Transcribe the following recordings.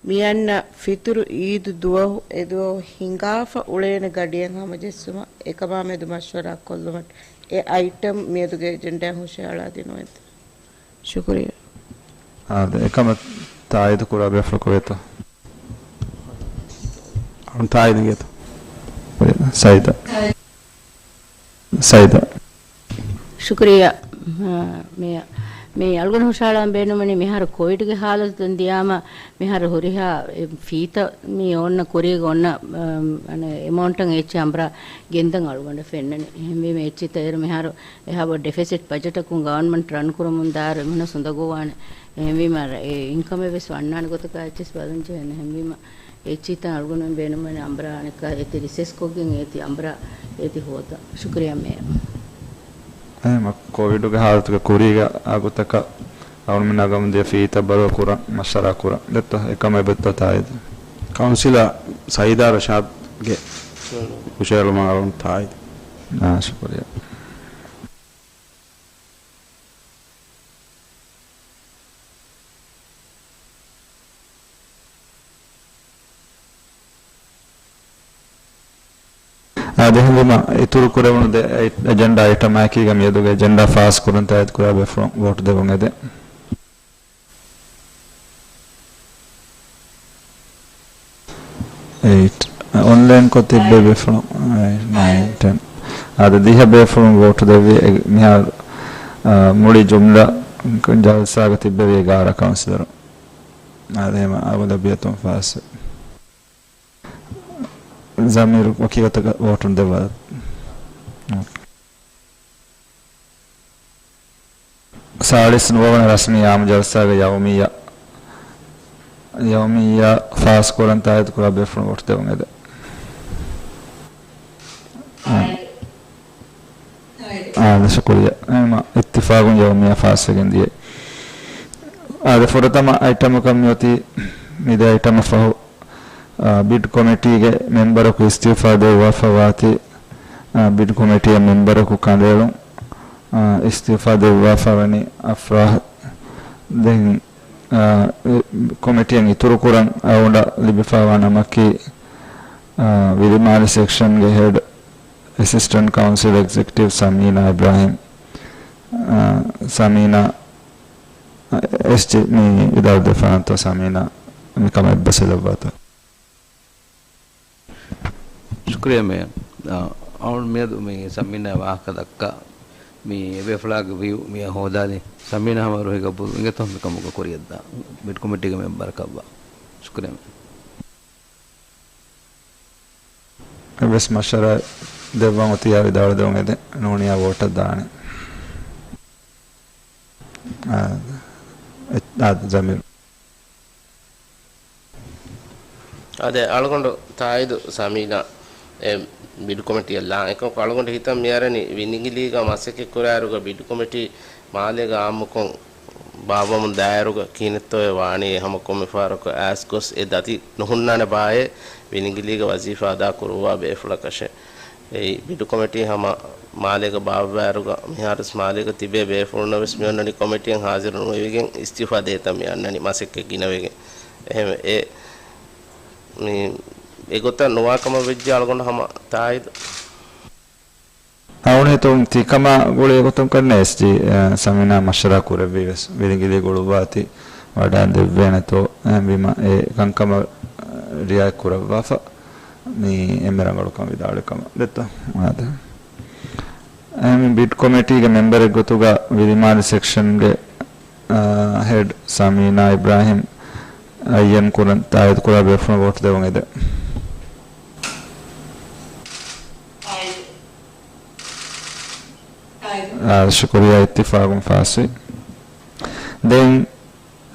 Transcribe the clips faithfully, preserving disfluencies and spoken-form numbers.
މިއަންނަ ފިތުރު އީދު ދުވަހު އެދުވަހު ހިނގާފަ އުޅޭނެ ގަޑިއެއް ހަމަޖެއްސުމަށް އެކަމާމެދު މަޝްވަރާ ކޮށްލުމަށް އެ އައިޓަމް މިއަދުގެ އެޖެންޑާ ހުށަހަޅާދިނުމެވެ. ޝުކުރިއްޔާ. އާދެ، އެކަމަށް ތާއީދު ކުރާ ބޭފުޅަކު ވޭތޯ؟ ތާއީދު އިނގޭތޯ؟ ސައިދާ. ސައިދާ. ޝުކުރިއްޔާ. އާ، މި، މި އަޅުގަނޑު ހުށަހަޅަން ބޭނުމަނީ މިހާރު ކޮވިޑްގެ ހާލަތު ދިޔާމަ މިހާރު ހުރިހާ އެ ފީތަ މި އޮންނަ ކުރީގަ އޮންނަ، އަ، އަނެ އެމައުންޓަށް އެއްޗެއް އަނބުރާ ގެންދަން އަޅުގަނޑަށް ފެންނަނީ. އެހެންވީމަ އެއްޗިތައް އޭރު މިހާރު އެހާ ބޮޑު ޑެފިސިޓް ބަޖެޓަކުން ގަވަރންމަންޓް ރަން ކުރަމުން ދާއިރު އެމީހުންނަށް އުނދަގޫވާނެ. އެހެންވީމަ އެ އިންކަމެއް ވެސް ވަންނާނެ ގޮތަކަށް އެއްޗެސް ބަލަންޖެހޭނެ. އެހެންވީމަ އެއްޗިތައް އަޅުގަނޑުމެން ބޭނުންވަނީ އަނބުރާ އަނެއްކާ އޭތި ރިސެސްކޮށްގެން އޭތި އަނބުރާ އޭތި ހޯދަން. ޝުކުރިއްޔާ މޭޔަރ. އެހެންވީމަ ކޮވިޑުގެ ހާލަތުގެ ކުރީގެ އަގުތަކަށް އަޅުގަނޑުމެންނާ ގަމުން ދިޔަ ފީތައް ބަދަލު ކުރަން މަޝްވަރާ ކުރަން. ދެއްތޯ؟ އެކަމަށް އެބައޮތްތޯ ތާއީދު؟ ކައުންސިލަރ ސައިދާ ރަޝާދްގެ ހުށަހެޅުމަށް އަޅުގަނޑު ތާއީދު. އާ، ޝުކުރިއްޔާ. އާދެ، އެހެންވީމަ އިތުރު ކުރެވުނު ދެ އެ-، އެޖެންޑާ އައިޓަމާއެކީގަ މިއަދުގެ އެޖެންޑާ ފާސް ކުރަން ތާއީދު ކުރާ ބޭފުޅުން ވޯޓު ދެއްވަން އެދެން. އެއިޓް. އޮންލައިންކޮށް ތިއްބެވި ބޭފުޅުން، އެއިޓް، ނައިން، ޓެން. އާދެ، ދިހަ ބޭފުޅުން ވޯޓު ދެއްވި. އެ، މިހާރު، އާ، މުޅި ޖުމްލަ ޖަލްސާގަ ތިއްބެވި އެގާރަ ކައުންސިލަރު. އާދެ، އެހެންވީމަ އަޣުލަބިއްޔަތުން ފާސް. ޒަމީރު ވަކި ގޮތަކަށް ވޯޓުން ދެއްވާ. ސާޅީސް ނުވަވަނަ ރަސްމީ އާއްމު ޖަލްސާގެ ޔައުމިއްޔާ، ޔައުމިއްޔާ ފާސްކުރަން ތާއީދު ކުރާ ބޭފުޅުން ވޯޓު ދެއްވަން އެދެން. އާ، ޝުކުރިއްޔާ. އެހެންވީމަ އިއްތިފާގުން ޔައުމިއްޔާ ފާސްވެގެން ދިޔަ. އާދެ، ފުރަތަމަ އައިޓަމަކަށް މިއޮތީ މި ދެ އައިޓަމަށް ފަހު، އާ، ބިޑް ކޮމިޓީގެ މެމްބަރަކު އިސްތިއުފާ ދެއްވާފަ ވާތީ، އާ، ބިޑް ކޮމިޓީއަށް މެމްބަރަކު ކަނޑައެޅުން، އާ، އިސްތިއުފާ ދެއްވާފަ ވަނީ އަފްރާހް. ދެން، އާ، އެ، ކޮމިޓީއަށް އިތުރު ކުރަން އަޅުގަނޑަށް ލިބިފަ ވާ ނަމަކީ، އާ، ވިލިމާލި ސެކްޝަންގެ ހެޑް އެސިސްޓެންޓް ކައުންސިލް އެގްޒެކެޓިވް ސަމީނާ އިބްރާހިމް. އާ، ސަމީނާ، އާ، އެސްޖީ މި ވިދާޅު ދެފާނަންތޯ ސަމީނާ މިކަމަށް އެއްބަސް ލައްވާތޯ؟ ޝުކުރިއްޔާ މޭޔަރ. އާ، އަޅުގަނޑު މިއަދު މި ސަމީނާ ވާހަކަ ދައްކާ މި އެބޭފުޅާގެ ވިއު މިއަށް ހޯދާލި ސަމީނާ ހަމަ ރުހިގަ ބުދު އިނގޭތޯ މިކަމުގަ ކުރިޔަށްދާ ބިޑް ކޮމިޓީގެ މެމްބަރަކަށްވާ. ޝުކުރިއްޔާ މޭޔަރ. އެއްވެސް މަޝްވަރާ ދެއްވަން އޮތިއްޔާ ވިދާޅު ދެވުން އެދެން. ނޫނިއްޔާ ވޯޓަށް ދާނެ. އާ، އެ-، އާ، ޒަމީރު. އާދެ، އަޅުގަނޑު ތާއީދު ސަމީނާ އެ ބިޑް ކޮމިޓީއަށް ލާން. އެކަމަކު އަޅުގަނޑު ހިތަށް މިއަރަނީ ވިލިނގިލީގަ މަސައްކަތް ކުރާއިރުގަ ބިޑް ކޮމިޓީ މާލޭގަ އާއްމުކޮށް ބާއްވަމުން ދާއިރުގަ ކިހިނެއްތޯއޭ ވާނީ ހަމަ ކޮންމެ ފަހަރަކު އައިސް ގޮސް އެ ދަތި ނުހުންނާނެ ބާއޭ ވިލިނގިލީގަ ވަޒީފާ އަދާ ކުރުއްވާ ބޭފުޅަކަށޭ. އެއީ، ބިޑު ކޮމިޓީ ހަމަ މާލޭގަ ބާއްވާއިރުގަ މިހާރުވެސް މާލޭގަ ތިބޭ ބޭފުޅުންނަށް ވެސް މި އޮންނަނީ ކޮމިޓީއަށް ހާޒިރު ނުވެވިގެން އިސްތިއުފާ ދޭތަން މި އަންނަނީ މަސައްކަތް ގިނަވެގެން. އެހެންވެ، އެ، މި، އެގޮތަށް ނުވާ ކަމަށް ވެއްޖެ އަޅުގަނޑު ހަމަ ތާއީދު. އަޅުގަނޑު ހިތުން ތިކަމާ ގުޅޭ ގޮތުން ކަންނޭ އެސްޖީ، އަ، ސަމީނާ މަޝްވަރާ ކުރެއްވީ ވެސް ވިލިނގިލީ ގުޅުއްވާތީ ވަޑައިން ދެއްވޭނެތޯ، އެހެންވީމަ އެ ކަންކަމަށް، އަ، ރިއާޔަތް ކުރައްވާފަ. މި އެންމެ ރަނގަޅު ކަމަށް ވިދާޅުވި ކަމަށް ދެއްތޯ؟ އާދެ. އެހެން ބިޑް ކޮމިޓީގެ މެމްބަރެއް ގޮތުގަ ވިލިމާލި ސެކްޝަންގެ، އާ، ހެޑް ސަމީނާ އިބްރާހިމް އައްޔަން ކުރަން ތާއީދު ކުރާ ބޭފުޅުން ވޯޓު ދެވުން އެދެން. އާ، ޝުކުރިއްޔާ، އިއްތިފާގުން ފާސްވި. ދެން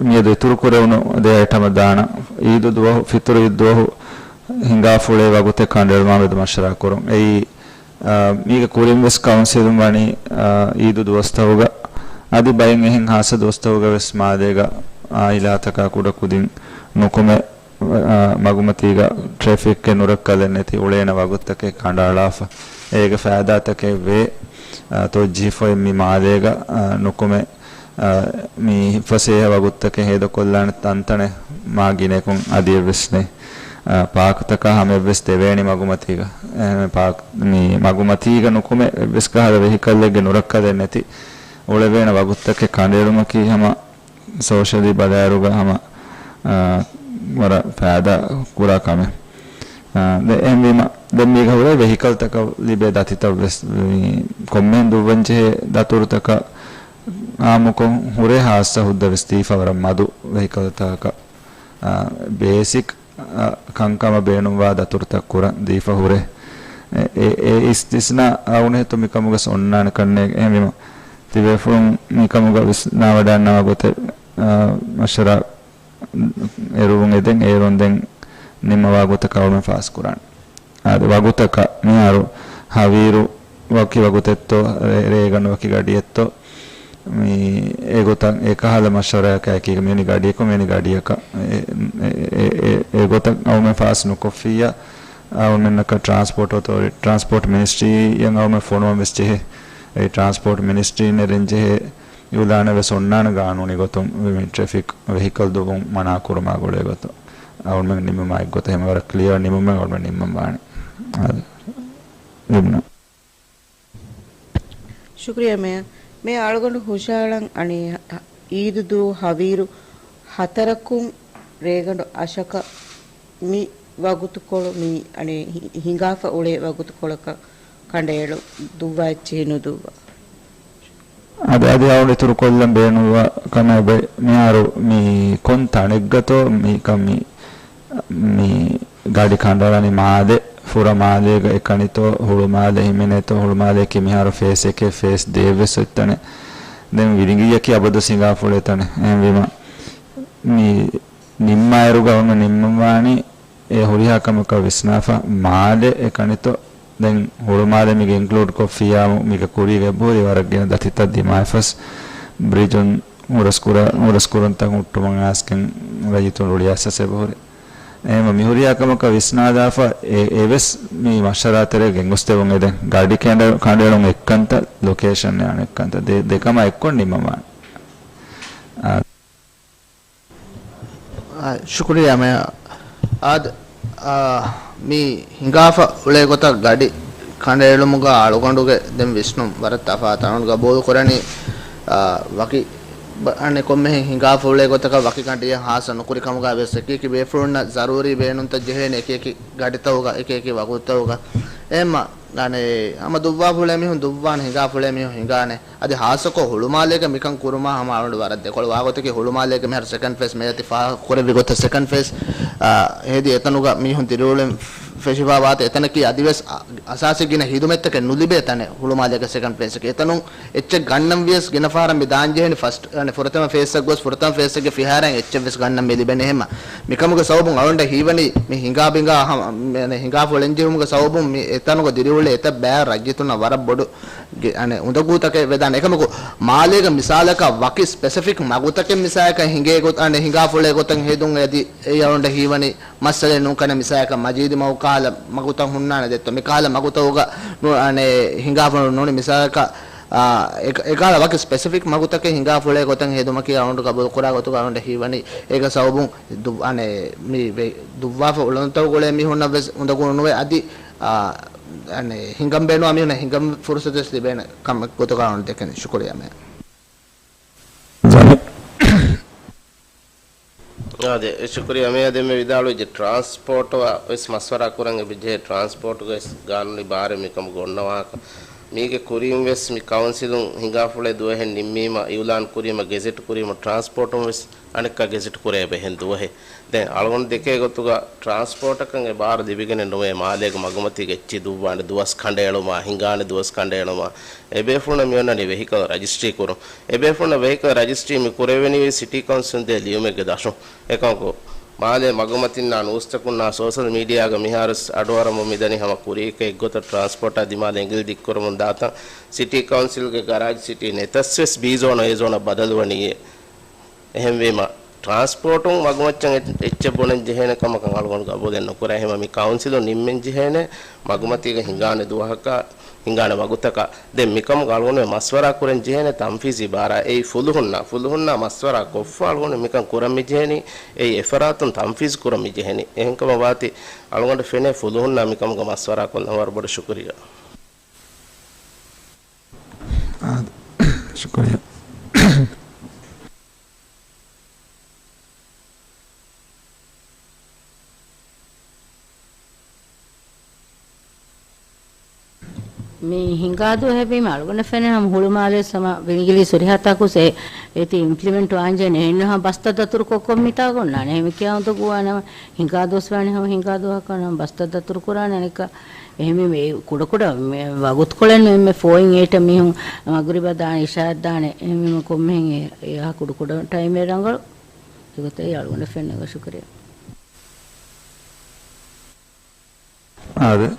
މިއަދު އިތުރު ކުރެވުނު ދެ އައިޓަމަށް ދާނަން. އީދު ދުވަހު، ފިތުރު އީދު ދުވަހު ހިނގާފަ އުޅޭ ވަގުތެއް ކަނޑައެޅުމާމެދު މަޝްވަރާ ކުރުން. އެއީ، އާ، މީގެ ކުރިން ވެސް ކައުންސިލުން ވަނީ، އާ، އީދު ދުވަސްތަކުގަ އަދި ބައެއް އެހެން ހާއްސަ ދުވަސްތަކުގަ ވެސް މާލޭގަ އާއިލާތަކާ ކުޑަކުދިން ނުކުމެ، އާ، މަގުމަތީގަ ޓްރެފިކް އެއް ނުރައްކަލެއް ނެތި އުޅޭނެ ވަގުތުތަކެއް ކަނޑައަޅާފަ. އޭގެ ފައިދާތަކެއް ވޭ، އާ، ތޮއްޖިހިފޮތް މި މާލޭގަ، އާ، ނުކުމެ، އާ، މި ފަސޭހަ ވަގުތުތަކެއް ހޭދަކޮށްލާނެ ތަންތަނެއް މާ ގިނައަކުން އަދި އެއްވެސް ނެތް. އާ، ޕާކުތަކާ ހަމަ އެއްވެސް ދެވޭނީ މަގުމަތީގަ. އެ، ޕާކް، މި މަގުމަތީގަ ނުކުމެ އެއްވެސް ކަހަލަ ވެހިކަލްއެއްގެ ނުރައްކަލެއް ނެތި. އުޅެވޭނެ ވަގުތުތަކެއް ކަނޑައެޅުމަކީ ހަމަ ސޯޝަލީ ބަލާއިރުގަ ހަމަ، އާ، ވަރަށް ފައިދާ ކުރާ ކަމެއް. އާ، ދެ-، އެހެންވީމަ، ދެން މީގަ ހުރޭ ވެހިކަލްތަކަށް ލިބޭ ދަތިތައް ވެސް، މި ކޮންމެހެން ދުއްވަންޖެހޭ ދަތުރުތަކަށް އާއްމުކޮށް ހުރޭ ހާއްސަ ހުއްދަ ވެސް ދީފަ ވަރަށް މަދު ވެހިކަލްތަކަކަށް، އާ، ބޭސިކް، އާ، ކަންކަމަށް ބޭނުންވާ ދަތުރުތައް ކުރަން ދީފަ ހުރޭ. އެ، އެ، އެ އިސްތިސްނާ އައުނެހެތު މިކަމުގަސް އޮންނާނެ ކަންނޭނގެ. އެހެންވީމަ، ތިބޭފުޅުން މިކަމުގަ ވިސްނާވަޑައިންނަވާ ގޮތެއް، އާ، މަޝްވަރާ އެރުވުން އެދެން އޭރުން ދެން ނިންމަވާ ގޮތަކަށް އަޅުމެން ފާސްކުރާނެ. އާދެ، ވަގުތަކަށް މިހާރު ހަވީރު ވަކި ވަގުތެއްތޯ، ރޭ-، ރޭގަނޑު ވަކި ގަޑިއެއްތޯ، މި އެގޮތަށް އެކަހަލަ މަޝްވަރާއަކާ އެކީގަ މިވެނި ގަޑިއަކު، މިވެނި ގަޑިއަކަށް އެ، އެ، އެ، އެ، އެގޮތަށް އަޅުމެން ފާސް ނުކޮށްފިއްޔާ، އަޅުމެންނަކަށް ޓްރާންސްޕޯޓް އޮތޯރިޓީ، ޓްރާންސްޕޯޓް މިނިސްޓްރީއަށް އަޅުމެން ފޮނުވަން ވެސް ޖެހޭ. އެ ޓްރާންސްޕޯޓް މިނިސްޓްރީން ނެރެން ޖެހޭ އިއުލާނެއް ވެސް އޮންނާނެ ގާނޫނީ ގޮތުން މި ޓްރެފިކް ވެހިކަލް ދުއްވުން މަނާ ކުރުމާ ގުޅޭ ގޮތުން. އަޅުމެން ނިމުމާ އެއްގޮތަށް ހަމަ ވަރަށް ކްލިއަރ ނިމުމެއް އަޅުމެން ނިންމަން ވާނެ. އާދެ. ލިބުނާ. ޝުކުރިއްޔާ މޭޔަރ. މޭޔަރ އަޅުގަނޑު ހުށަހަޅަން އަނީ އީދު ދުވަހު ހަވީރު ހަތަރަކުން ރޭގަނޑު އަށަކަށް މި ވަގުތުކޮޅު މި އަނެއް ހި-، ހިނގާފަ އުޅޭ ވަގުތުކޮޅަކަށް ކަނޑައެޅު ދުއްވާ އެއްޗެހި ނުދުއްވާ. އަދި، އަދި އަޅުގަނޑު އިތުރު ކޮށްލަން ބޭނުންވާ ކަމެއް އެބަ މިހާރު މި ކޮން ތަނެއްގަތޯ މިކަން މި، މި ގަޑި ކަނޑައަޅަނީ މާލެ، ފުރަ މާލޭގަ އެކަނިތޯ، ހުޅުމާލެ ހިމެނޭތޯ، ހުޅުމާލެއަކީ މިހާރު ފޭސް އެކެއް، ފޭސް ދޭއްވެސް އޮތް ތަނެއް. ދެން ވިލިނގިއްޔަކީ އަބަދު ހިނގާފުޅޭ ތަނެއް. އެހެންވީމަ، މި ނިންމާއިރުގަ އަޅުގަނޑު ނިންމަންވާނީ އެ ހުރިހާ ކަމަކަށް ވިސްނާފަ، މާލެ އެކަނިތޯ، ދެން ހުޅުމާލެ މީގަ އިންކްލޫޑް ކޮށްފިއްޔާމު، މީގަ ކުރީގަ އެބަހުރި ވަރަށް ގިނަ ދަތިތައް ދިމާވެފަސް، ބްރިޖުން ހުރަސްކުރަ-، ހުރަސްކުރުންތައް ހުއްޓުމަށް އައިސްގެން ރައްޔިތުން ރުޅިއައިސް އެބަހުރި. އެހެންވެ، މިހުރިހާ ކަމަކަށް ވިސްނާލާފަ، އެ، އެވެސް މި މަޝްވަރާ ތެރޭ ގެންގޮސްދެވުން އެދެން. ގަޑި ކަނޑަ-، ކަނޑައެޅުން އެއްކަންތައް، ލޮކޭޝަން އަނެއްކަންތައް، ދެ-، ދެކަމާ އެއްކޮށް ނިންމަންވާނެ. އާ. އާ، ޝުކުރިއްޔާ މޭޔަރ. އާދެ، އާ، މި ހިނގާފަ އުޅޭ ގޮތަށް ގަޑި ކަނޑައެޅުމުގަ އަޅުގަނޑުގެ ދެން ވިސްނުން ވަރަށް ތަފާތު. އަޅުގަނޑު ގަބޫލު ކުރަނީ، އާ، ވަކި ބަ-، އަނެއް ކޮންމެހެން ހިނގާފަ އުޅޭ ގޮތަކަށް ވަކި ގަޑިއެއް ހާއްސަ ނުކުރި ކަމުގަ ވެސް އެކި އެކި ބޭފުޅުންނަށް ޒަރޫރީ ބޭނުންތައް ޖެހޭނެ އެކި އެކި ގަޑިތަކުގަ، އެކި އެކި ވަގުތުތަކުގަ. އެހެންމަ، އަނެއް، ހަމަ ދުއްވާފަ އުޅޭ މީހުން ދުއްވާނެ، ހިނގާފަ އުޅޭ މީހުން ހިނގާނެ. އަދި ހާއްސަކޮށް ހުޅުމާލޭގަ މިކަން ކުރުމާ ހަމަ އަޅުގަނޑު ވަރަށް ދެކޮޅު ވާގޮތަކީ، ހުޅުމާލޭގެ މިހާރު ސެކަންޑް ފޭސް މޭޔަރ ތި ފާހަގަ ކުރެއްވި ގޮތަށް ސެކަންޑް ފޭސް، އާ، ހެދި އެތަނުގަ މީހުން ދިރިއުޅެން ފެށިފަ ވާތަ އެތަނަކީ އަދިވެސް އަ-، އަސާސީ ގިނަ ހިދުމަތްތަކެއް ނުލިބޭ ތަނެއް ހުޅުމާލޭގެ ސެކަންޑް ފޭސްއަކީ. އެތަނުން އެއްޗެއް ގަންނަން ވިޔަސް ގިނަ ފަހަރަށް މި ދާން ޖެހެނީ ފަސްޓް، އަނެއް ފުރަތަމަ ފޭސްއަށް ގޮސް ފުރަތަމަ ފޭސްއެއްގެ ފިހާރައިން އެއްޗެއް ވެސް ގަންނަން މި ލިބެނީ. އެހެންމަ މިކަމުގެ ސަބަބުން އަޅުގަނޑަށް ހީވަނީ މި ހިނގާ ބިނގާ ހަމަ، މި ހިނގާފަ އުޅެން ޖެހުމުގެ ސަބަބުން މި އެތަނުގަ ދިރިއުޅޭ އެތައް ބައެއް ރައްޔިތުންނަށް ވަރަށް ބޮޑު ގެ-، އަނެއް އުނދަގޫތަކެއް ވެދާނެ. އެކަމަކު މާލޭގެ މިސާލަކަށް ވަކި ސްޕެސިފިކް މަގުތަކެއް މިސާލަކަށް ހިނގޭ ގޮތް، އަނެއް ހިނގާފަ އުޅޭ ގޮތަށް ހެދުން އަދި އެއީ އަޅުގަނޑަށް ހީވަނީ މައްސަލައެއް ނޫން ކަންނޭނގެ. މިސާލަކަށް މަޖީދު މަގު ކަހަލަ މަގުތައް ހުންނާނެ ދެއްތޯ؟ މި ކަހަލަ މަގުތަކުގަ ނޫ-، އަނެއް ހިނގާފަ ނޫނީ މިސާލަކަށް، އާ، އެ-، އެކަހަލަ ވަކި ސްޕެސިފިކް މަގުތަކެއް ހިނގާފަ އުޅޭ ގޮތަށް ހެދުމަކީ އަޅުގަނޑު ގަބޫލު ކުރާ ގޮތުގަ އަޅުގަނޑަށް ހީވަނީ އޭގެ ސަބަބުން ދު-، އަނެއް މި ވެ-، ދުއްވާފަ އުޅުނުތަކުގަ އުޅޭ މީހުންނަށް ވެސް އުނދަގޫ ނުވެ އަދި، އާ، އަނެއް ހިނގަން ބޭނުންވާ މީހުންނަށް ހިނގަން ފުރުސަތު ވެސް ލިބޭނެ ކަމެއް ގޮތުގަ އަޅުގަނޑު ދެކެނީ. ޝުކުރިއްޔާ މޭޔަރ. އާދެ، ޝުކުރިއްޔާ މޭޔަރ. ދެންމެ ވިދާޅުވެއްޖެ ޓްރާންސްޕޯޓަށް ވެސް މަޝްވަރާ ކުރަން އެބަޖެހޭ، ޓްރާންސްޕޯޓުގަ ވެސް ގާނޫނީ ބާރެއް މިކަމުގަ އޮންނަވާކަށް. މީގެ ކުރިން ވެސް މި ކައުންސިލުން ހިނގާފަ އުޅޭ ދުވަހެއް ނިންމީމަ، އިއުލާން ކުރީމަ، ގެޒެޓް ކުރީމަ، ޓްރާންސްޕޯޓުން ވެސް އަނެއްކާ ގެޒެޓް ކުރެވޭ ބެހޭ ދުވަހެއް. ދެން އަޅުގަނޑު ދެކޭ ގޮތުގަ ޓްރާންސްޕޯޓަކަށް އެ ބާރު ލިބިގެނެއް ނުވޭ، މާލޭގެ މަގުމަތީގެ އެއްޗެއް ދުއްވާނެ ދުވަސް ކަނޑައެޅުމާ، ހިނގާނެ ދުވަސް ކަނޑައެޅުމާ. އެބޭފުޅުންނަށް މިއޮންނަނީ ވެހިކަލް ރަޖިސްޓްރީ ކުރުން. އެބޭފުޅުންނަށް ވެހިކަލް ރަޖިސްޓްރީ މި ކުރެވެނީ ސިޓީ ކައުންސިލުން ދޭ ލިޔުމެއްގެ ދަށުން. އެކަމަކު، މާލޭ މަގުމަތިންނާ ނޫސްތަކުންނާ ސޯޝަލް މީޑިއާގަ މިހާރުވެސް އަޑުއަރަމުން މިދަނީ ހަމަ ކުރީގެ އެއްގޮތަށް ޓްރާންސްޕޯޓާ ދިމާލަށް އެނގިލި ދިއްކުރަމުން ދާތަން. ސިޓީ ކައުންސިލްގެ ގަރާޖް ސިޓީ ނެތަސްވެސް ބީ ޒޯނަށް އޭ ޒޯނަށް ބަދަލުވަނީއޭ. އެހެންވީމަ، ޓްރާންސްޕޯޓުން މަގުމައްޗަށް އެ-، އެއްޗެއް ބުނަން ޖެހޭނެ ކަމަކަށް އަޅުގަނޑު ގަބޫލެއް ނުކުރޭ. އެހެންވީމަ މި ކައުންސިލުން ނިންމެން ޖެހޭނެ މަގުމަތީގަ ހިނގާނެ ދުވަހަކަށް، ހިނގާނެ ވަގުތަކަށް. ދެން މިކަމުގަ އަޅުގަނޑު މަޝްވަރާ ކުރަން ޖެހޭނެ ތަންފީޒީ ބާރާ. އެއީ ފުލުހުންނާ، ފުލުހުންނާ މަޝްވަރާ ކޮށްފަ އަޅުގަނޑު މިކަން ކުރަން މި ޖެހެނީ. އެއީ އެފަރާތުން ތަންފީޒް ކުރަން މި ޖެހެނީ. އެހެންކަމަށް ވާތީ އަޅުގަނޑު ފެނޭ ފުލުހުންނާ މިކަމުގަ މަޝްވަރާ ކޮށްލަން. ވަރަށް ބޮޑަށް ޝުކުރިއްޔާ. އާދެ. ޝުކުރިއްޔާ. މި ހިނގާދުވަހެއްވީމަ އަޅުގަނޑަށް ފެނޭ ހަމަ ހުޅުމާލެ ހަމަ ވިނިގިލީ ހުރިހާ ތާކު ސޭ އޭތި އިމްޕްލިމެންޓް ވާންޖެހޭނެ. އެހެން ހަމަ ބަސްތައް ދަތުރު ކޮށްކޮށް މިތާގަ އޮންނާނެ. އެހެން ކިޔާ އުނދަގޫވާނަމަ ހިނގާދުވަސް ވާނެ ހަމަ ހިނގާދުވަހަކަށް ނަމަ ބަސްތައް ދަތުރު ކުރާނެ އަނެއްކާ. އެހެންވީމަ އެ ކުޑަކުޑަ މެ-، ވަގުތުކޮޅެއް ނު އެންމެ ފޯއިން އެއިޓަށް މީހުން މަގުރިބަށް ދާނެ، އިޝާއަށް ދާނެ. އެހެންވީމަ ކޮންމެހެން އެ-، އެ އަހަ ކުޑަކުޑަ ޓައިމެއް ރަނގަޅު. އެގޮތަށް އަޅުގަނޑަށް ފެންނަ ޝުކުރިއްޔާ. އާދެ.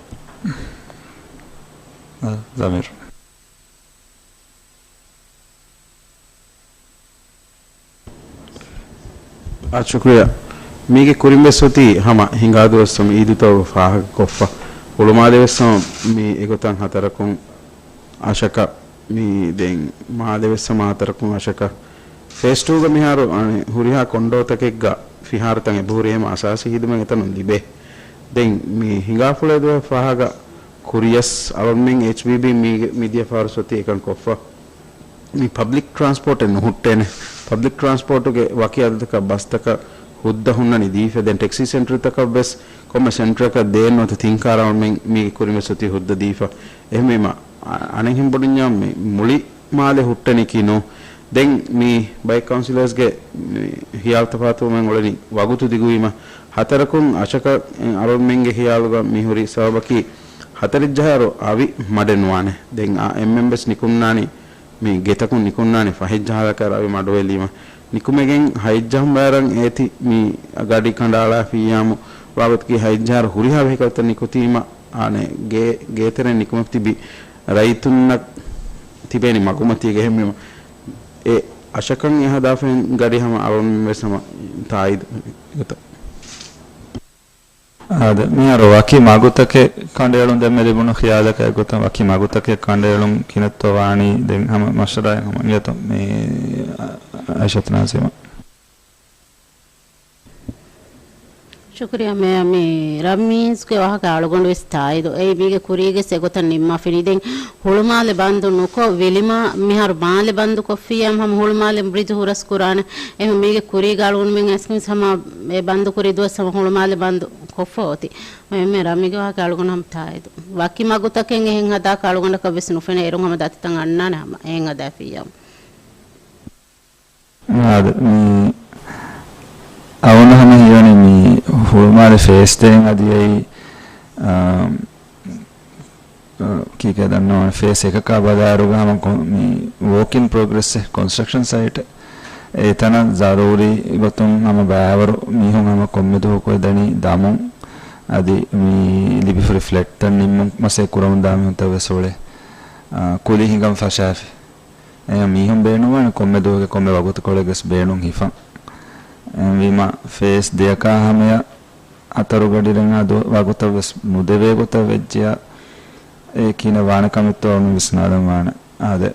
އާ، ޒަމީރު. އާ، ޝުކުރިއްޔާ. މީގެ ކުރިން ވެސް އޮތީ ހަމަ ހިނގާދުވަސް ހަމަ އީދުތައް ފާހަގަކޮށްފަ. ހުޅުމާލެ ވެސް ހަމަ މި އެގޮތަށް ހަތަރަކުން އަށަކަށް މި ދެން މާލެ ވެސް ހަމަ ހަތަރަކުން އަށަކަށް. ފޭސް ޓޫގަ މިހާރު އަނެއް ހުރިހާ ކޮންޑޯތަކެއްގަ ފިހާރަތައް އެބަހުރި ހަމަ އަސާސީ ހިދުމަތް އެތަނުން ލިބޭ. ދެން މި ހިނގާފުޅޭ ދުވަހެއް ފާހަގަ ކުރިޔަސް އަޅުންމެން އެޗްބީބީ މީގެ މިދިޔަ ފަހަރު ސޮތީ އެކަން ކޮށްފަ. މި ޕަބްލިކް ޓްރާންސްޕޯޓެއް ނުހުއްޓޭނެ. ޕަބްލިކް ޓްރާންސްޕޯޓުގެ ވަކި އަދަދަކަށް ބަސްތަކަށް ހުއްދަ ހުންނަނީ ދީފަ. ދެން ޓެކްސީ ސެންޓަރުތަކަށް ވެސް ކޮންމެ ސެންޓަރަކަށް ދޭން ނުވަތަ ތިން ކާރަށް އަޅުމެން މީގެ ކުރިން ވެސް އޮތީ ހުއްދަ ދީފަ. އެހެންވީމަ، އަ-، އަނެއްހެން ބޮޑުންޏާ މި މުޅި މާލެ ހުއްޓެނީކީ ނޫ. ދެން މި ބައެއް ކައުންސިލަރސްގެ މި ހިޔާލު ތަފާތުވުމެއް އުޅެނީ ވަގުތު ދިގުވީމަ، ހަތަރަކުން އަށަކަށް އަޅުމެންގެ ހިޔާލުގަ މިހުރި ސަބަބަކީ ހަތަރެއް ޖަހާއިރު އަވި މަޑެއް ނުވާނެ. ދެން އަ، އެންމެން ވެސް ނިކުންނާނީ މި ގެތަކުން ނިކުންނާނީ ފަހެއް ޖަހާލަކަށް އަވި މަޑުވެލީމަ. ނިކުމެގެން ހަތް ޖަހުން ބައިވަރަށް އޭތި މި ގަޑި ކަނޑައަޅާފިއްޔާމު ވާގޮތަކީ ހަތް ޖަހާއިރު ހުރިހާ ވެހިކަލްތައް ނިކުތީމަ އަނެއް ގޭ، ގޭތެރެއިން ނިކުމެފި ތިބި ރައްޔިތުންނަށް ތިބޭނީ މަގުމަތީގަ. އެހެންވީމަ އެ އަށަކަށް އެހާ ދާފައިން ގަޑި ހަމަ އަޅުން ވެސް ހަމަ ތާއީދު ގޮތަށް. އާދެ، މިހާރު ވަކި މަގުތަކެއް ކަނޑައެޅުން ދެންމެ ލިބުނު ޚިޔާލަކަށް އެއްގޮތަށް ވަކި މަގުތަކެއް ކަނޑައެޅުން ކިނައްތޯ ވާނީ ދެން ހަމަ މަޝްވަރާއެއް ހަމަ އިނގޭތޯ މި އައިޝަތު ނާޒިމާ. ޝުކުރިއްޔާ މޭޔަރ، މި ރަމީޒްގެ ވާހަކަ އަޅުގަނޑު ވެސް ތާއީދު. އެއީ މީގެ ކުރީގެ އެގޮތަށް ނިންމާފިނީ. ދެން ހުޅުމާލެ ބަންދު ނުކޮށް ވިލިމާ މިހާރު މާލެ ބަންދު ކޮށްފިއްޔާމު ހަމަ ހުޅުމާލެ ބްރިޖު ހުރަސް ކުރާނެ. އެހެން މީގެ ކުރީގަ އަޅުގަނޑުމެން އައިސްކަން ހަމަ އެ ބަންދު ކުރި ދުވަސް ހަމަ ހުޅުމާލެ ބަންދު ކޮށްފަ އޮތީ. އެހެންމެ ރަމީގެ ވާހަކަ އަޅުގަނޑު ހަމަ ތާއީދު. ވަކި މަގުތަކެއް އެހެން ހަދާކަށް އަޅުގަނޑަކަށް ވެސް ނުފެނޭ. އޭރުން ހަމަ ދަތިތައް އަންނާނެ ހަމަ އެހެން ހަދާފިއްޔާމު. އާދެ، މި އަވަނަ ހަމަ ހީވަނީ މި ހުޅުމާލެ ފޭސް ދޭން އަދި އެއީ، އާ، އާ، ކީކޭ ދަންނަވާނެ، ފޭސް އެކަކާ ބަލާއިރުގަ ހަމަ ކޮ-، މި ވޯކް އިން ޕްރޮގްރެސް ކޮންސްޓްރަކްޝަން ސައިޓެއް. އެތަނަށް ޒަރޫރީ ގޮތުން ހަމަ ބައިވަރު މީހުން ހަމަ ކޮންމެ ދުވަހަކު އެދަނީ ދަމުން. އަދި މި ލިބިފަ ރިފްލެކްޓް ދަން ނިންމުން މަސައްކަތް ކުރަމުން ދާ މީހުންތައް ވެސް އުޅޭ. އާ، ކުލި ހިނގަން ފަށާފި. އެހެން މީހުން ބޭނުންވާނެ ކޮންމެ ދުވަހެއްގެ ކޮންމެ ވަގުތުކޮޅެއްގެސް ބޭނުން ހިފަން. އެހެންވީމަ ފޭސް ދެއަކާ ހަމަޔަށް ހަތަރު ގަޑި ރަނގަޅު ދު-، ވަގުތަށް ވެސް ނުދެވޭ ގޮތަށް ވެއްޖެޔާ، އެ ކިހިނެއް ވާނެ ކަމެއްތޯ އަޅުން ވިސްނާލަން ވާނެ. އާދެ،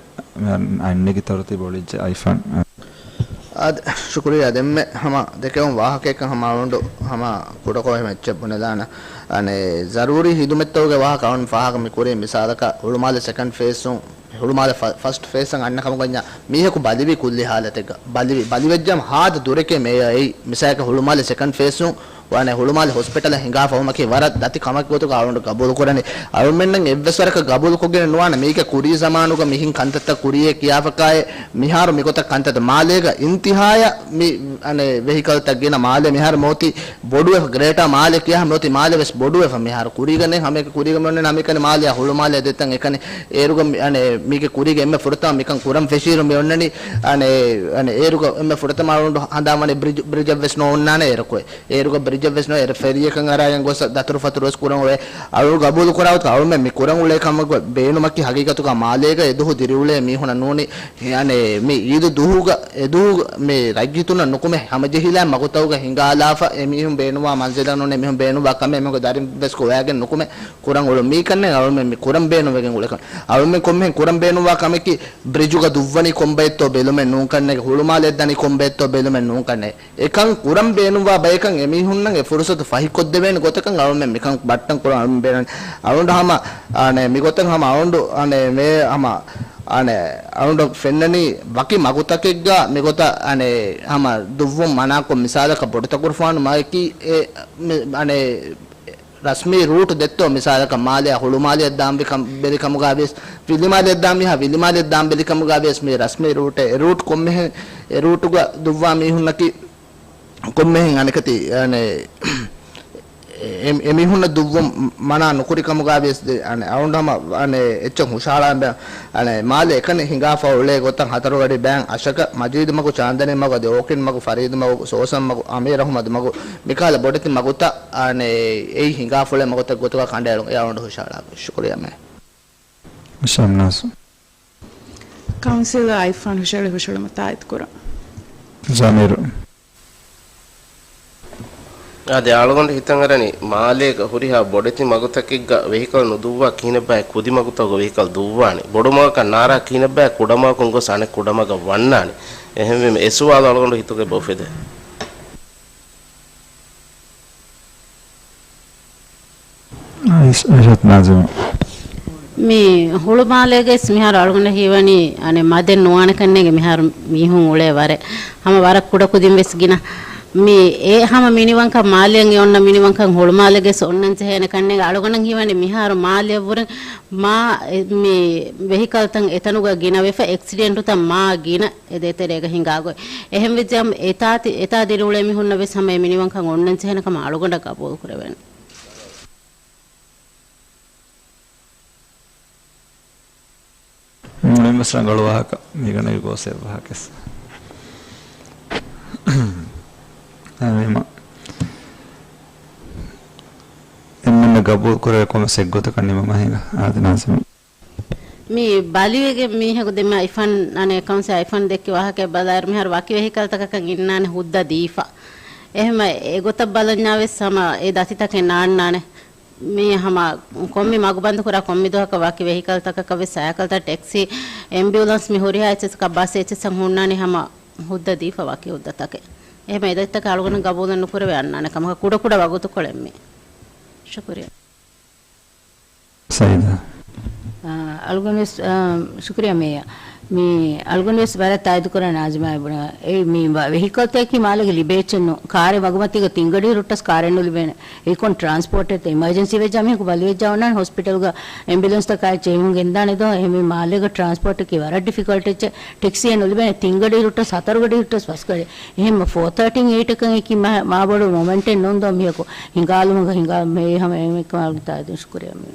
އަންނެގި ތަރުތީބު އޮޅިއްޖެ އައިފަން. އާދެ، ޝުކުރިއްޔާ. ދެންމެ ހަމަ ދެކެވުން ވާހަކައެއްކަން ހަމަ އަޅުނޑު ހަމަ ކުޑަކޮށް އެހެމެއްޗެއް ބުނެލާނަ. އަނެއް ޒަރޫރީ ހިދުމަތްތަކުގެ ވާހަކަ އަޅުން ފާހަގަ މި ކުރީ. މިސާލަކަށް ހުޅުމާލެ ސެކަންޑް ފޭސް އުން ހުޅުމާލެ ފަ-، ފަސްޓް ފޭސްއަށް އަންނަ ކަމުގަންޏާ މީހަކު ބަލިވީ ކުއްލި ހާލަތެއްގަ. ބަލިވި، ބަލިވެއްޖާމަ ހާދަ ދުރެކޭ މޭޔަ އެއީ. މިސާލަކަށް ހުޅުމާލެ ސެކަންޑް ފޭސް އުން ވާނެ ހުޅުމާލެ ހޮސްޕިޓަލަށް ހިނގާފަ ހުމަކީ ވަރަށް ދަތި ކަމެއް ގޮތުގަ އަޅުގަނޑު ގަބޫލު ކުރަނީ. އަޅުމެންނަށް އެއްވެސް ވަރަކަށް ގަބޫލު ކޮށްގެނެއް ނުވާނެ މީގެ ކުރީ ޒަމާނުގަ މިހިން ކަންތައްތައް ކުރިޔޭ ކިޔާފަކާއެ މިހާރު މިގޮތަށް ކަންތައް މާލޭގަ އިންތިހާޔަށް މި، އަނެއް، ވެހިކަލްތައް ގިނަ މާލޭ މިހާރު މިއޮތީ ބޮޑުވެފަ، ގްރޭޓާ މާލޭ ކިޔާ މިއޮތީ މާލެ ވެސް ބޮޑުވެފަ މިހާރު. ކުރީގަ ނެތް ހަމައެކަ ކުރީގަ މިއޮންނަނީ ހަމައެކަނި މާލެއާ ހުޅުމާލެ ދެތަން އެކަނި. އޭރުގަ މި-، އަނެއް، މީގެ ކުރީގެ އެންމެ ފުރަތަމަ މިކަން ކުރަން ފެށިއިރު މި އޮންނަނީ، އަނެއް، އަނެއް، އޭރުގަ އެންމެ ފުރަތަމަ އަޅުގަނޑު ހަނދާންވަނީ ބްރިޖް، ބްރިޖެއް ވެސް ނޯ އޮންނާނެ އޭރަކު. އޭރުގަ ބްރިޖް ޖެއްވެސް ނޯ، އެ ފެރީއަކަށް އަރާގެން ގޮސް ދަތުރުފަތުރު ވެސް ކުރަން އޮވޭ. އަޅުގަނޑު ގަބޫލު ކުރާ ގޮތަކަށް އަޅުމެން މި ކުރަން އުޅޭ ކަމަކު ބޭނުމަކީ ހަގީގަތުގަ މާލޭގަ އެ ދުހު ދިރިއުޅޭ މީހުންނަށް ނޫނީ. އެ، އަނެ، މި އީދު ދުހުގަ، އެ ދުހު މި ރައްޔިތުންނަށް ނުކުމެ ހަމަޖެހިލާ މަގުތަކުގަ ހިނގާލާފަ އެ މީހުން ބޭނުންވާ މަންޒިލަށް ނޫނީ މީހުން ބޭނުންވާ ކަމެއް މީހުންގެ ދަރިން ވެސް ގޮވައިގެން ނުކުމެ ކުރަން އުޅުން މީކަންނޭ އަޅުމެން މި ކުރަން ބޭނުންވެގެން އުޅޭކަން. އަޅުމެން ކޮންމެހެން ކުރަން ބޭނުންވާ ކަމަކީ ބްރިޖުގަ ދުއްވަނީ ކޮންބައެއްތޯ ބެލުމެއް ނޫންކަންނޭ، ހުޅުމާލެއަށް ދަނީ ކޮންބައެއްތޯ ބެލުމެއް ނޫންކަންނޭ. އެކަން ކުރަން ބޭނުންވާ ބަޔަކަށް އެމީހުންނަށް އެ ފުރުސަތު ފަހިކޮށްދެވޭނެ ގޮތަކަށް އަޅުމެން މިކަން ބައްޓަން ކުރަން އަޅުމެން ބޭނުން. އަޅުގަނޑު ހަމަ، އަނެ، މިގޮތަށް ހަމަ އަޅުގަނޑު، އަނެ، މޭ ހަމަ، އަނެ، އަޅުގަނޑު ފެންނަނީ ވަކި މަގުތަކެއްގަ މިގޮތަށް، އަނެ، ހަމަ ދުއްވުން މަނާކޮށް މިސާލަކަށް ބޮޑުތަކުރުފާނު މަގަކީ އެ، މި، އަނެ، ރަސްމީ ރޫޓް ދެއްތޯ މިސާލަކަށް މާލެއާ ހުޅުމާލެއަށް ދާން ބެ ކަމް، ބެލި ކަމުގަ ވިޔަސް، ވިލިމާލެއަށް ދާން މީހާ ވިލިމާލެއަށް ދާން ބެލި ކަމުގަ ވިޔަސް މި ރަސްމީ ރޫޓެއް، އެ ރޫޓް ކޮންމެހެން، އެ ރޫޓުގަ ދުއްވާ މީހުންނަކީ ކޮންމެހެން އަނެކަތި، އަނެ، އެ، އެ، އެމީހުންނަށް ދުއްވުން މަނާ ނުކުރި ކަމުގަ ވިޔަސް ދެ، އަނެ، އަޅުގަނޑު ހަމަ، އަނެ، އެއްޗެއް ހުށަހަޅާ ބެ، އަނެ، މާލެ އެކަނި ހިނގާފަ އުޅޭ ގޮތަށް ހަތަރުގަޑި ބަޔަން އަށަކަށް މަޖީދު މަގު، ޗާންދަނީ މަގު، އަދި އޯކިޑް މަގު، ފަރީދު މަގު، ސޯސަން މަގު، އަމީރު އަޙްމަދު މަގު، މިކަހަލަ ބޮޑެތި މަގުތައް، އަނެ، އެއީ ހިނގާފަ އުޅޭ މަގުތައް ގޮތުގަ ކަނޑައެޅުން. އެ އަޅުގަނޑު ހުށަހަޅާ. ޝުކުރިއްޔާ މޭ. ޝަމްނާސް. ކައުންސިލަރ އައިފާން ހުށަހެޅި ހުށަހެޅުމަށް ތާއީދު ކުރަން. ޒަމީރު. އާދެ، އަޅުގަނޑު ހިތަށް އަރަނީ، މާލޭގަ ހުރިހާ ބޮޑެތި މަގުތަކެއްގަ ވެހިކަލް ނުދުއްވާ ކިހިނެއްބާއޭ ކުދި މަގުތަކުގަ ވެހިކަލް ދުއްވާނީ؟ ބޮޑު މަގަކަށް ނާރާ ކިހިނެއްބާއޭ ކުޑަ މަގަކުން ގޮސް އަނެއް ކުޑަ މަގަށް ވަންނާނީ؟ އެހެންވީމަ، އެ ސުވާލު އަޅުގަނޑު ހިތުގަ އެބަ އުފެދޭ. އައިސް، އައިޝަތު ނާޒިމު. މި ހުޅުމާލޭގައިސް މިހާރު އަޅުގަނޑަށް ހީވަނީ، އަނެއް މަދެއް ނުވާނެ ކަންނޭނގެ މިހާރު މީހުން އުޅޭ ވަރެއް. ހަމަ ވަރަށް ކުޑަ ކުދިން ވެސް ގިނަ. މި އެ ހަމަ މިނިވަންކަން މާލެއަށް އެ އޮންނަ މިނިވަންކަން ހުޅުމާލޭގައިސް އޮންނަން ޖެހޭނެ ކަންނޭނގެ އަޅުގަނޑަށް ހީވަނީ މިހާރު މާލެއަށްވުރެން މާ އެ، މި ވެހިކަލްތައް އެތަނުގަ ގިނަވެފަ، އެކްސިޑެންޓުތައް މާ ގިނަ އެ ދޭތެރޭގަ ހިނގާ ގޮތް. އެހެންވެއްޖެ ހަމަ އެތާ ތި-، އެތާ ދިރިއުޅޭ މީހުންނަށް ވެސް ހަމަ އެ މިނިވަންކަން އޮންނަން ޖެހޭނެ ކަމަށް އަޅުގަނޑަށް ގަބޫލު ކުރެވޭނެ. މުޅިން ވެސް ރަނގަޅު ވާހަކަ. މީގަނޑަކީ ގޯސް އެއް ވާހަކަ ވެސް. އެހެންވީމަ، އެންމެންނަށް ގަބޫލު ކުރެވޭ ކޮންމެސް އެއްގޮތަކަށް ނިމުމަށް ހިނގާ. އާދެ ނާޒިމު. މި ބަލިވެގެން މީހަކު ދެންމެ އައިފާން، އަނެއް ކައުންސިލަރ އައިފާން ދެއްކި ވާހަކައެއް ބަލާއިރު މިހާރު ވަކި ވެހިކަލްތަކަކަށް އިންނާނެ ހުއްދަ ދީފަ. އެހެންވެ އެގޮތަށް ބަލަންޏާ ވެސް ހަމަ އެ ދަތިތަކެއް ނާންނާނެ. މި ހަމަ ކޮންމެ މަގު ބަންދު ކުރާ ކޮންމެ ދުވަހަކަށް ވަކި ވެހިކަލްތަކަކަށް ވެސް ސައިކަލްތައް، ޓެކްސީ، އެމްބިއުލަންސް، މި ހުރިހާ އެއްޗެއްސަކަށް ބަސް އެއްޗެއްސަށް ހުންނާނީ ހަމަ ހުއްދަ ދީފަ ވަކި ހުއްދަތަކެއް. އެހެންވެ އެ ދަތިތަކެއް އަޅުގަނޑު ގަބޫލެއް ނުކުރެވޭ އަންނާނެ ކަމަކަށް ކުޑަކުޑަ ވަގުތުކޮޅެއް މި. ޝުކުރިއްޔާ. ސައީދާ. އާ، އަޅުގަނޑުވެސް، އާ، ޝުކުރިއްޔާ މޭޔަރ. މި އަޅުގަނޑުވެސް ވަރަށް ތާއީދު ކުރާ ނާޒިމާ ބުނާ. އެ މި ވަ-، ވެހިކަލްތަކަކީ މާލޭގަ ލިބޭ އެއްޗެއް ނޫން. ކާރެއް މަގުމަތީގަ ތިން ގަޑި ރުއްޓަސް ކާރެއް ނުލިބޭނެ. އެއީ ކޮން ޓްރާންސްޕޯޓެއްތަ؟ އިމަޖެންސީ ވެއްޖާ މީހަކު ބަލިވެއްޖާ އޮންނާނެ ހޮސްޕިޓަލްގަ އެމްބިއުލަންސްތަކާ އެއްޗެއް އެމީހުން ގެންދާނެ ދޯ؟ އެހެންވީ މާލޭގަ ޓްރާންސްޕޯޓަކީ ވަރަށް ޑިފިކަލްޓް އެއްޗެއް. ޓެކްސީއެއް ނުލިބޭނެ. ތިން ގަޑި ރުއްޓަސް ހަތަރު ގަޑި ރުއްޓަސް ފަސް ގަޑި. އެހެންމަ ފޯ ތާޓީން އެއިޓަކަށް އެކި މާ، މާ ބޮޑު މޮމެންޓެއް ނޫން ދޯ މީހަކު ހިނގާލުމުގަ ހިނގާ މޭ ހަމަ އެހެން ކަމާގެ ތާދުން ޝުކުރިއްޔާ މޭ.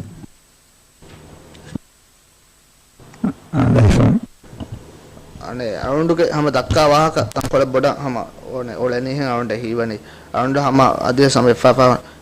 އާ، ލައިފާ. އަނެއް އަޅުގަނޑުގެ ހަމަ ދައްކާ ވާހަކަ ތަންކޮޅެއް ބޮޑަށް ހަމަ އޮނެ އުޅެނީހެން އަޅުގަނޑަށް ހީވަނީ. އަޅުގަނޑު ހަމަ އަދިވެސް ހަމަ އެއްފަ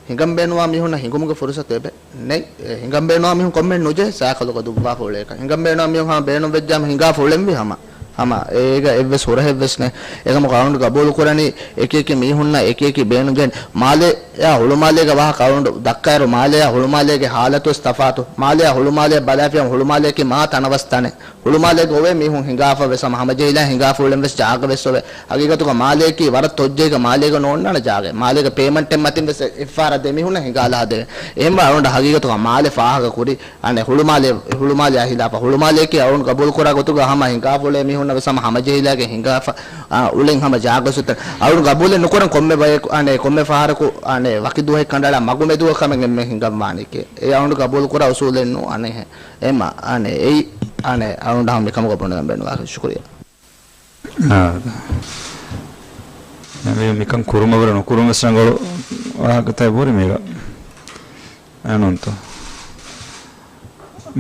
ހިނގަން ބޭނުންވާ މީހުންނަށް ހިނގުމުގެ ފުރުސަތު އެބަ ނެތް. އެ ހިނގަން ބޭނުންވާ މީހުން ކޮންމެހެން ނުޖެހޭ ސައިކަލުގަ ދުއްވާފަ އުޅޭކަށް. ހިނގަން ބޭނުންވާ މީހުން ހަމަ ބޭނުން ވެއްޖާމަ ހިނގާފަ އުޅެންވީ ހަމަ. ހަމަ އޭގަ އެއްވެސް ހުރަހެއްވެސް ނެތް. އެކަމަކު އަޅުގަނޑު ގަބޫލު ކުރަނީ އެކި އެކި މީހުންނަށް އެކި އެކި ބޭނުން ޖެހެން. މާލެ އެއާ ހުޅުމާލޭގެ ވާހަކަ އަޅުގަނޑު ދައްކާއިރު، މާލެއާ ހުޅުމާލޭގެ ހާލަތުވެސް ތަފާތު. މާލެއާ ހުޅުމާލެއަށް ބަލާފިޔަން ހުޅުމާލެއަކީ މާ ތަނަވަސް ތަނެއް. ހުޅުމާލޭގަ އޮވޭ މީހުން ހިނގާފަ ވެސް ހަމަ ހަމަޖެހިލާ ހިނގާފަ އުޅެން ވެސް ޖާގަ ވެސް އޮވޭ. ހަގީގަތުގަ މާލެއަކީ ވަރަށް ތޮއްޖެހިގެ މާލޭގަ ނޯންނާނެ ޖާގައެއް. މާލޭގަ ޕޭމަންޓެއް މަތިން ވެސް އެއްފަހަރަށް ދެ މީހުންނަށް ހިނގާލާ ހަދެވޭ. އެހެންވެ އަޅުގަނޑަށް ހަގީގަތުގަ މާލެ ފާހަގަ ކުރި، އަނެއް ހުޅުމާލެ، ހުޅުމާލެއާ ހިލާފަށް. ހުޅުމާލެއަކީ އަޅުގަނޑު ގަބޫލު ކުރާ ގޮތުގަ ހަމަ ހިނގާފަ އުޅޭ މީހުންނަށް ވެސް ހަމަ ހަމަޖެހިލާގެން ހިނގާފަ، އާ، އުޅެން ހަމަ ޖާގަ ސުތަން. އަޅުގަނޑު ގަބޫލެއް ނުކުރަން ކޮންމެ ބަޔަކު، އަނެއް ކޮންމެ ފަހަރަކު، އަނެއް ވަކި ދުވަހެއް ކަނޑައަޅާ މަގުމެދުގަ ކަމެއް އެންމެ ހިނގަންވާނީކޭ. އެ އަޅުގަނޑު ގަބޫލު ކުރާ އުސޫލެއް ނޫން. އަނެއް އެމަ، އަނެއް އެއީ، އަނެއް އަޅުގަނޑަށް ހަމަ މިކަމުގަ ބުނެލަން ބޭނުންވާކަށް. ޝުކުރިއްޔާ. އާ. އެ މިކަން ކުރުމަށްވުރެ ނުކުރުން ވެސް ރަނގަޅު ވާހަކަތައް ބުރި މީގަ. އެނޫންތޯ؟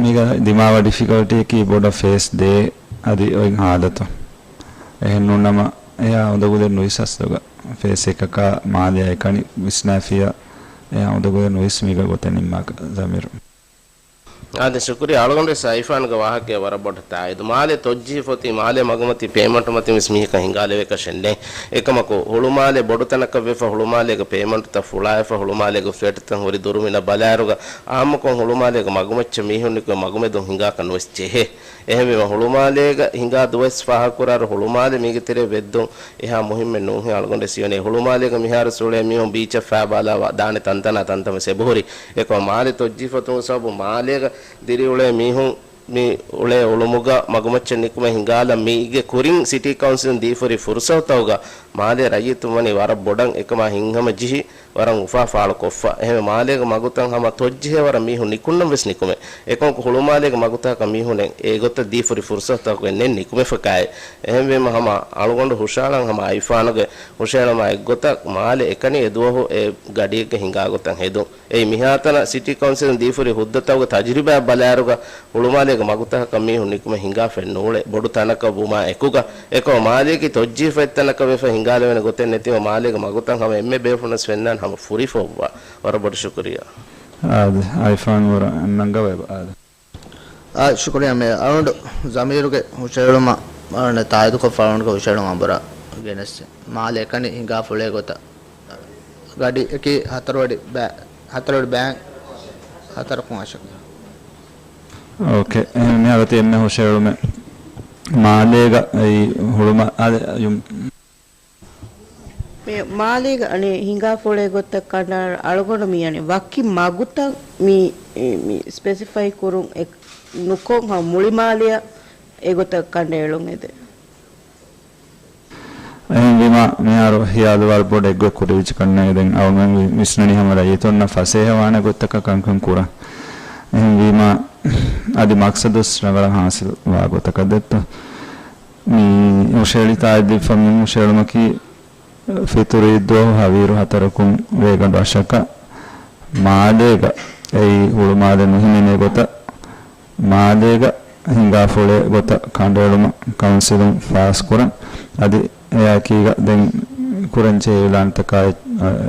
މީގަ ދިމާވާ ޑިފިކަލްޓީއަކީ ބޮޑަށް ފޭސް ދޭ އަދި އޮތް ހާލަތު. އެހެން ނޫން ނަމަ އެއާ އުނދަގުލެއް ނުވިސް އަސްލުގަ. ފޭސް އެކަކާ މާލެއާ އެކަނި ވިސްނާފިޔަ އެހާ އުނދަގޫވެރި ނުވިސްނުމީގަ ގޮތެއް ނިންމާކަށް ޒަމީރު. އާދެ، ޝުކުރިއްޔާ. އަޅުގަނޑުވެސް އައިފާންގެ ވާހަކައަށް ވަރަށް ބޮޑަށް ތާއީދު. މާލެ ތޮއްޖިހިފަ އޮތީ މާލެ މަގުމަތީ ޕޭމަންޓު މަތިން ވެސް މީހަކަށް ހިނގާލެވޭކަށެއް ނެތް. އެކަމަކު، ހުޅުމާލެ ބޮޑު ތަނަކަށް ވެފަ، ހުޅުމާލޭގެ ޕޭމަންޓުތައް ފުޅާވެފަ، ހުޅުމާލޭގެ ފްލެޓްތައް ހުރި ދުރުމިނަށް ބަލާއިރުގަ، އާއްމުކޮށް ހުޅުމާލޭގެ މަގުމައްޗަށް މީހުން ނިކުމެ މަގުމެދުން ހިނގާކަށް ނުވެސް ޖެހޭ. އެހެންވީމަ، ހުޅުމާލޭގަ ހިނގާ ދުވަސް ފާހަގަކުރާއިރު، ހުޅުމާލެ މީގެ ތެރޭ ވެއްދުން އެހާ މުހިއްމެއް ނޫންހޭ އަޅުގަނޑު ސިޔޮނޭ. ހުޅުމާލޭގަ މިހާރު އުޅޭ މީހުން ބީޗަށް ފާ ބާލާ ދާނެ ތަންތަނާ ތަންތަން ވެސް އެބަހުރި. އެކަމަ މާލެ ތޮއްޖީފަ އޮތުމުގެ ސަބަބުން މާލޭގަ ދިރިއުޅޭ މީހުން މި އުޅޭ އުޅުމުގަ މަގުމައްޗަށް ނިކުމެ ހިނގާލަން މީގެ ކުރިން ސިޓީ ކައުންސިލުން ދީފުރި ފުރުސަތުތަކުގަ މާލޭ ރައްޔިތުން ވަނީ ވަރަށް ބޮޑަށް އެކަމާ ހިތްހަމަޖެހި ވަރަށް އުފާ ފާޅުކޮށްފަ. އެހެންވެ، މާލޭގެ މަގުތައް ހަމަ ތޮއްޖެހޭ ވަރަށް މީހުން ނިކުންނަން ވެސް ނިކުމެ. އެކަމަކު، ހުޅުމާލޭގެ މަގުތަކަކަށް މީހުނެއް އެގޮތަށް ދީފުރި ފުރުސަތުތަކުގެ ނެތް ނިކުމެފަކާއެ. އެހެންވީމަ، ހަމަ އަޅުގަނޑު ހުށައަޅަން ހަމަ އައިފާނުގެ ހުށައެޅުމާ އެއްގޮތަށް މާލެ އެކަނި އެދުވަހު އެ ގަޑިއެއްގަ ހިނގާ ގޮތަށް ހެދުން. އެއީ މިހާތަނަށް ސިޓީ ކައުންސިލުން ދީފުރި ހުއްދަތަކުގެ ތަޖުރިބާއަށް ބަލާއިރުގަ ހުޅުމާލޭގެ މަގުތަކަކަށް މީހުން ނިކުމެ ހިނގާފައެއް ނޫޅޭ. ބޮޑު ތަނަކަށް ވުމާ އެކުގަ، އެކަމަ މާލޭގެ ތޮއްޖީފައި ތަނަކަށް ވެފަ ހިނގާލެވޭނެ ގޮތެއް ނެތީމަ މާލޭގެ މަގުތައް ހަމަ އެންމެ ބޭފުޅުންވެސް ފެންނާނެ ހަމަ ފުރިފަ އޮއްވާ. ވަރަށް ބޮޑަށް ޝުކުރިއްޔާ. އާދެ، އައިފާން ވަރަށް ނަންގަވައި އާދެ. އާ، ޝުކުރިއްޔާ މޭ. އަޅުގަނޑު ޒަމީރުގެ ހުށައެޅުމަށް އަޅުގަނޑު ތާއީދުކޮށްފަ އަޅުގަނޑުގެ ހުށައެޅުމަށް އަނބުރާ ގެނެސް. މާލެ އެކަނި ހިނގާފުޅޭ ގޮތަށް. ގަޑިއަކީ ހަތަރު އަޑި ބައި، ހަތަރު އަޑި ބައި ހަތަރަކުން އަށަކަށް. އޯކޭ. އެހެން މިހާރު އޮތީ އެންމެ ހުށައެޅުމެއް މާލޭގަ އެއީ ހުޅުމާ-، އާދެ، ޔުމް. މި މާލޭގަ އަނެއް ހިނގާފުޅޭ ގޮތަށް ކަނޑައަޅާ އަޅުގަނޑު މި އަނެއް ވަކި މަގުތައް މި، މި ސްޕެސިފައި ކުރުން އެ-، ނުކޮށް ހަމަ މުޅި މާލެއަށް އެގޮތަށް ކަނޑައެޅުން އެދެން. އެހެންވީމަ، މިހާރު ހިޔާލު ވަރަށް ބޮޑަށް އެއްގޮތް ކުރެވިއްޖެ ކަންނޭނގެ ދެން އަޅުގަނޑު ވި-، ވިސްނަނީ ހަމަ ރައްޔިތުންނަށް ފަސޭހަވާނެ ގޮތްތަކަށް ކަންކަން ކުރަން. އެހެންވީމަ، އަދި މަޤްޞަދުވެސް ރަނގަޅަށް ހާސިލް ވާ ގޮތަކަށް ދެއްތޯ. މި ހުށައެޅި ތާއީދު ދީފަ މި ހުށައެޅުމަކީ، ފިތުރު އީދު ދުވަހު ހަވީރު ހަތަރަކުން ރޭގަނޑު އަށަކަށް މާލޭގަ އެއީ ހުޅުމާލެ ނުހިމެނޭ ގޮތަށް މާލޭގަ ހިނގާފުޅޭ ގޮތަށް ކަނޑައެޅުމަށް ކައުންސިލުން ފާސްކުރަން. އަދި އެއާއެކީގަ ދެން ކުރަންޖެހޭ އިޢުލާންތަކާއި،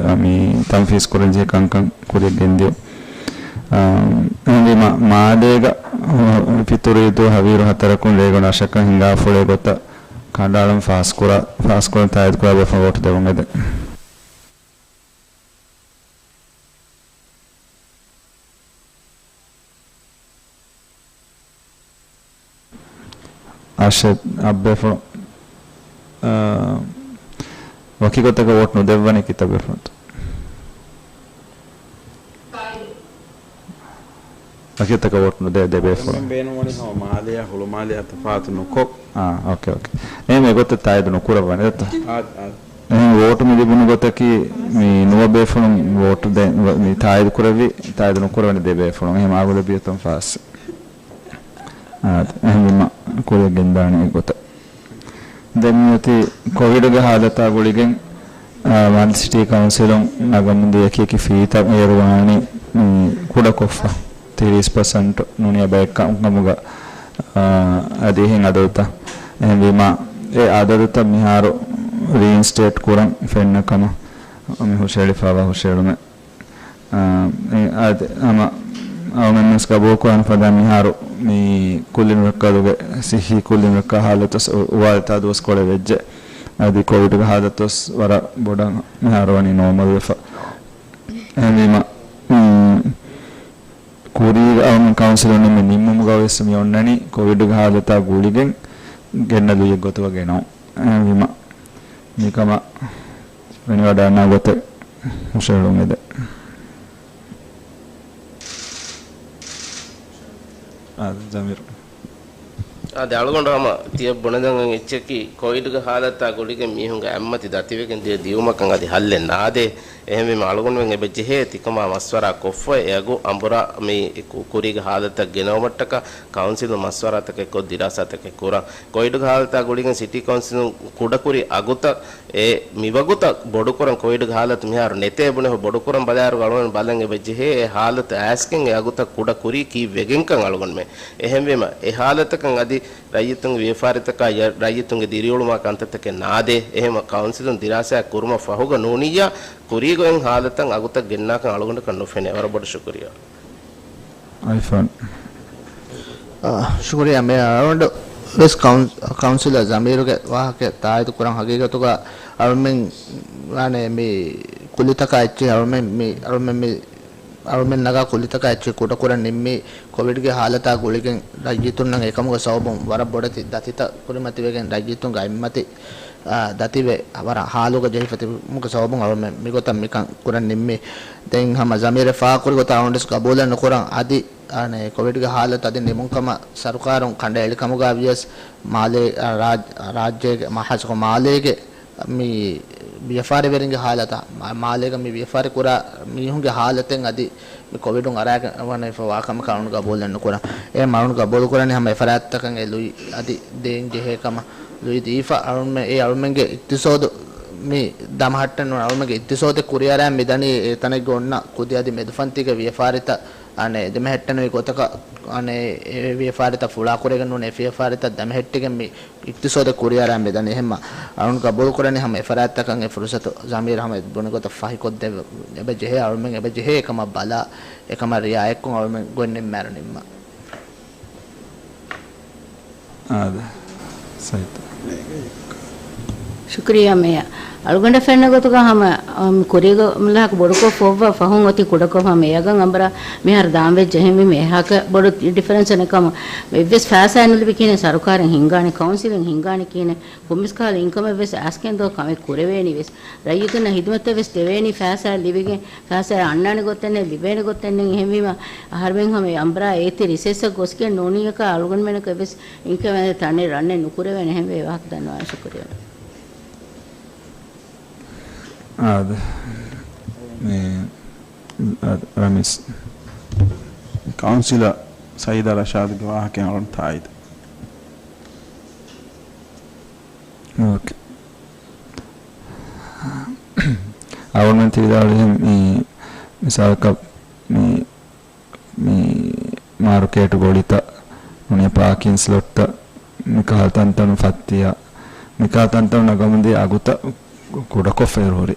އަ، މި ތަންފީޒް ކުރަންޖެހޭ ކަންކަން ކުރިއަށް ގެންދިޔުން. އަ، އެހެންވީމަ، މާލޭގަ ފިތުރު އީދު ހަވީރު ހަތަރަކުން ރޭގަނޑު އަށަކަށް ހިނގާފުޅޭ ގޮތަށް ކަނޑައަޅަން ފާސްކުރާ، ފާސްކުރަން ތާއީދުކުރާ ބޭފުޅުން ވޯޓު ދެވުން އެދެން. އަށެއް އަށްބޭފުޅުން، އާ، ވަކިގޮތަކަށް ވޯޓް ނުދެއްވަނީ ކިތައް ބޭފުޅުންތޯ؟ ވަކިގޮތަކަށް ވޯޓް ނުދޭ ދެ ބޭފުޅުން. ބޭނުންވަނީ ހަމަ މާލެއާ ހުޅުމާލެއާ ތަފާތު ނުކޮށް. އާ، އޯކޭ، އޯކޭ. އެހެން އެގޮތަށް ތާއީދު ނުކުރައްވަނީ ދެއްތޯ؟ އާ، އާ. އެހެން ވޯޓު މި ލިބުނު ގޮތަކީ މި ނުވަ ބޭފުޅުން ވޯޓު ދޭ، މި ތާއީދު ކުރެއްވި، ތާއީދު ނުކުރައްވަނީ ދެ ބޭފުޅުން. އެހެން އާގުލަބިއްޔަތުން ފާސް. އާ، އެހެންވީމަ ކުރިއަށް ގެންދާނެ އެގޮތަށް. ދެން މިއޮތީ ކޮވިޑުގެ ހާލަތާ ގުޅިގެން، އާ، މާލެ ސިޓީ ކައުންސިލުން ނަގަމުންދިޔަ އެކި އެކި ފީތައް އޭރު ވާނީ، މި، ކުޑަކޮށްފަ. ތިރީސް ޕަސެންޓް ނޫނީ ބައެއް ކަމުގަ، އާ، އަދި އެހެން އަދަދުތައް. އެހެންވީމަ، އެ އަދަދުތައް މިހާރު ރީއިންސްޓޭޓް ކުރަން ފެންނަ ކަމަށް މި ހުށައެޅިފައިވާ ހުށައެޅުމެއް. އާ، އެ، އާދެ، ހަމަ އަޅުގަނޑުވެސް ގަބޫލުކުރާނެ ފަދަ މިހާރު މި ކުއްލި ނުރައްކަލުގެ، ސިއްހީ ކުއްލި ނުރައްކާ ހާލަތު އުވާލެތާ ދުވަސްކޮޅެއް ވެއްޖެ. އަދި ކޮވިޑުގެ ހާލަތު ވަރަށް ބޮޑަށް މިހާރު ވަނީ ނޯމަލް ވެފަ. އެހެންވީމަ، މި ކުރީގަ އަޅުގަނޑު ކައުންސިލުން ނިންމުމުގަ ވެސް މި އޮންނަނީ ކޮވިޑުގެ ހާލަތާ ގުޅިގެން ގެންނަ ލުޔެއް ގޮތުގަ ގެނައުން. އެހެންވީމަ، މިކަމަށް ފެނިވަޑައަންނަ ގޮތެއް ހުށައެޅުން އެދެން. އާ، ޒަމީރު. އާދެ، އަޅުގަނޑު ހަމަ ތިޔަ ބުނެދަން އެއްޗަކީ، ކޮވިޑްގެ ހާލަތާ ގުޅިގެން މީހުންގެ އަތްމަތި ދަތިވެގެން ދިޔަ ދިޔުމަކަށް އަދި ހައްލެއް ނާދޭ. އެހެންވީމަ އަޅުގަނޑުމެން އެބަ ޖެހޭ ތިކަމާ މަޝްވަރާ ކޮށްފަ އެ އަގު އަނބުރާ މި ކު-، ކުރީގެ ހާލަތަށް ގެނައުމަށްޓަކާ ކައުންސިލުން މަޝްވަރާތަކެއް ކޮށް ދިރާސާތަކެއް ކުރަން. ކޮވިޑްގެ ހާލަތާ ގުޅިގެން ސިޓީ ކައުންސިލުން ކުޑަކުރި އަގުތައް އެ މިވަގުތަށް ބޮޑުކުރަން ކޮވިޑްގެ ހާލަތު މިހާރު ނެތޭ ބުނެފަ ބޮޑުކުރަން ބަލާއިރު އަޅުގަނޑު ބަލަން އެބަ ޖެހޭ އެ ހާލަތު އައިސްގެން އެ އަގުތައް ކުޑަކުރީ ކީއްވެގެންކަން އަޅުގަނޑުމެން. އެހެންވީމަ އެ ހާލަތަކަށް އަދި ރައްޔިތުންގެ ވިޔަފާރިތަކާ ރައްޔިތުންގެ ދިރިއުޅުމާ ކަންތައްތަކެއް ނާދޭ. އެހެންވީމަ ކައުންސިލުން ދިރާސާ ކުރުމަށް ފަހުގަ ނޫނިއްޔާ ކުރީގޮތް ހާލަތަށް އަގުތައް ގެންނާކަން އަޅުގަނޑަކަށް ނުފެނޭ. ވަރަށް ބޮޑަށް ޝުކުރިއްޔާ. އައިފޯން. އާ، ޝުކުރިއްޔާ މޭޔަރ. އަޅުގަނޑު ވެސް ކައުން-، ކައުންސިލަރ ޒަމީރުގެ ވާހަކަ ތާއީދު ކުރަން. ހަގީގަތުގަ އަޅުމެން ވާނެ މި ކުލިތަކާ އެއްޗެއް އަޅުމެން މި، އަޅުމެން މި، އަޅުމެން ނަގާ ކުލިތަކާ އެއްޗެއް ކުޑަކުރަން ނިންމީ ކޮވިޑްގެ ހާލަތާ ގުޅިގެން ރައްޔިތުންނަށް އެކަމުގެ ސަބަބުން ވަރަށް ބޮޑެތި ދަތިތައް ކުރިމަތިވެގެން ރައްޔިތުންގެ އަތްމަތި، އާ، ދަތިވެ ވަރަށް ހާލުގަ ޖެހިފަ ތިބުމުގެ ސަބަބުން އަޅުމެން މިގޮތަށް މިކަން ކުރަން ނިންމީ. ދެން ހަމަ ޒަމީރެއް ފާހަގަކުރި ގޮތަށް އަޅުގަނޑުވެސް ގަބޫލެއް ނުކުރަން. އަދި އަނެ، ކޮވިޑްގެ ހާލަތު އަދި ނިމުން ކަމަށް ސަރުކާރުން ކަނޑައެޅި ކަމުގަ ވިޔަސް މާލޭ، އަ، ރާއް-، ރާއްޖޭގެ މާ-، ހާއްސަކޮށް މާލޭގެ މި ވިޔަފާރިވެރިންގެ ހާލަތާ، މާ-، މާލޭގަ މި ވިޔަފާރި ކުރާ މީހުންގެ ހާލަތެއް އަދި މި ކޮވިޑުން އަރާގެން ވަނެފަ ވާ ކަމަކަށް އަޅުން ގަބޫލެއް ނުކުރަން. އެ އަޅުން ގަބޫލު ކުރަނީ ހަމަ އެފަރާތްތަކަށް އެ ލުއި އަދި ދޭން ޖެހޭ ކަމަށް ލުއި ދީފަ އަޅުންމެ-، އެ އަޅުމެންގެ އިޤްތިޞޯދު މި ދަމަހައްޓަން ނޫން އަޅުމެންގެ އިޤްތިޞޯދެއް ކުރިއަރާ މިދަނީ އެ ތަނެއްގަ އޮންނަ ކުދި އަދި މެދުފަންތީގެ ވިޔަފާރިތައް އަނެ، ދެމެހެއްޓެނުވި ގޮތަކަށް، އަނެ، އެ ވިޔަފާރިތައް ފުޅާކުރެގެން ނޫން، އެ ވިޔަފާރިތައް ދަމެހެއްޓިގެން މި އިޤްތިޞޯދެއް ކުރިއަރާ މިދަނީ. އެހެންމަ އަޅުން ގަބޫލުކުރަނީ ހަމަ އެފަރާތްތަކަށް އެ ފުރުޞަތު ޒަމީރު ހަމަ ބުނި ގޮތަށް ފަހިކޮށްދެ އެބަ ޖެހޭ އަޅުމެން އެބަ ޖެހޭ އެކަމަށް ބަލާ، އެކަމަށް ރިއާޔަތްކޮށް އަޅުމެން ގޮތް ނިންމާރު ނިންމާ. އާދެ. ސައިތު. ޝުކުރިއްޔާ މޭޔަ. އަޅުގަނޑަށް ފެންނަ ގޮތުގަ ހަމަ، އަމް، ކުރީގަ މިލާކު ބޮޑުކޮށް ފޮއްވާ ފަހުން އޮތީ ކުޑަކޮށް ހަމަ އެއަގަން އަނބުރާ މިހާރު ދާންވެއްޖެ. އެހެންވީމަ އެހާކަށް ބޮޑު ޑިފަރެންސް ނެތް ކަމަށް އެއްވެސް ފައިސާއެއް ނުލިބި ކިހިނެއް ސަރުކާރެއް ހިންގާނެ، ކައުންސިލެއް ހިންގާނެ ކިހިނެއް، ކޮންމެސް ކަހަލަ އިންކަމެއް ވެސް އައިސްގެން ދޯ ކަމެއް ކުރެވޭނީ ވެސް. ރައްޔިތުންނަށް ހިދުމަތެއް ވެސް ދެވޭނީ ފައިސާއެއް ލިބިގެން، ފައިސާއެއް އަންނާނެ ގޮތެއް ނެތް، ލިބޭނެ ގޮތެއް ނެތް. އެހެންވީމަ އަހަރުމެން ހަމަ އެ އަނބުރާ އޭތި ރިސެސްއަށް ގޮސްގެން ނޫނީއަކަށް އަޅުގަނޑުމެނަކަށް ވެސް އިންކަމެއް ތަނެއް ރަންނެއް ނުކުރެވޭނެ. އެހެންވެ ވާހަކަ ދަންނަވާ ޝުކުރިއްޔާ. އާދެ. މި، އާދެ، ރަމީސް. ކައުންސިލަރ ސައީދާ ރަޝާދުގެ ވާހަކައިން އަޅުން ތާއީދު. އޯކޭ. އަޅުން ތި ވިދާޅުވިހެން މި މިސާލަކަށް މި މި މާރުކޭޓު ގޮޅިތައް، ނޫނީ ޕާކިން ސްލޮޓްތައް، މިކަހަލަ ތަންތަނުން ފައްތިޔާ، މިކަހަލަ ތަންތަނުން ނަގަމުންދިޔަ އަގުތައް ކުޑަކޮށްފައި ހުރި.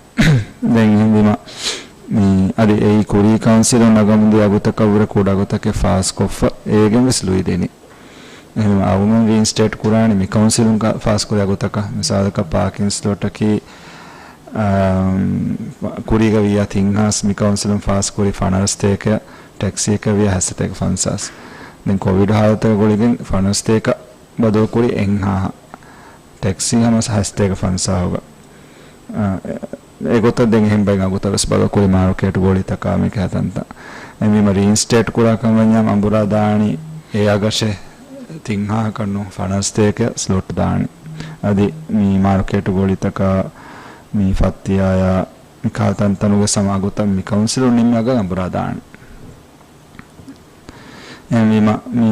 ދެން އެހެންވީމަ، މި އަދި އެއީ ކުރީ ކައުންސިލުން ނަގަމުންދިޔަ އަގުތަކަށްވުރެ ކުޑަ އަގުތަކެއް ފާސްކޮށްފަ، އޭގެން ވެސް ލުއިދިނީ. އެހެންވީމަ އަޅުގަނޑު ރީއިންސްޓޭޓް ކުރާނީ މި ކައުންސިލުން ފާސްކުރި އަގުތަކަށް. މިސާލަކަށް ޕާކިން ސްލޮޓަކީ އާ، ކުރީގަ ވިއްޔާ ތިން ހާސް، މި ކައުންސިލުން ފާސްކުރީ ފަނަރަ ސަތޭކަ، ޓެކްސީއަކަށް ވިއްޔާ ހަތް ސަތޭކަ ފަންސާސް. ދެން ކޮވިޑް ހާލަތަށް ގުޅިގެން ފަނަރަ ސަތޭކަ ބަދަލުކުރީ އެއްހާހަށް، ޓެކްސީ ހަމަ ހަތް ސަތޭކަ ފަންސާހުގަ. އާ، އެ، އެގޮތަށް ދެން އެހެން ބައި އަގުތައް ވެސް ބަދަލުކުރީ މާރުކޭޓް ގޯޅިތަކާ މި ކަހަލަ ތަންތަން. އެހެންވީމަ ރީއިންސްޓޭޓް ކުރާ ކަމަށް ވަންޏާ އަނބުރާ ދާނީ އެ އަގަށޭ ތިން ހާހަކަށް ނޫން ފަނަރަ ސަތޭކަ ސްލޮޓް ދާނީ. އަދި މި މާރުކޭޓް ގޯޅިތަކާ މި ފައްތިޔާޔާ މި ކަހަލަ ތަންތަނުގެ ހަމަ އަގުތައް މި ކައުންސިލުން ނިންމި އަގަށް އަނބުރާ ދާނެ. އެހެންވީމަ މި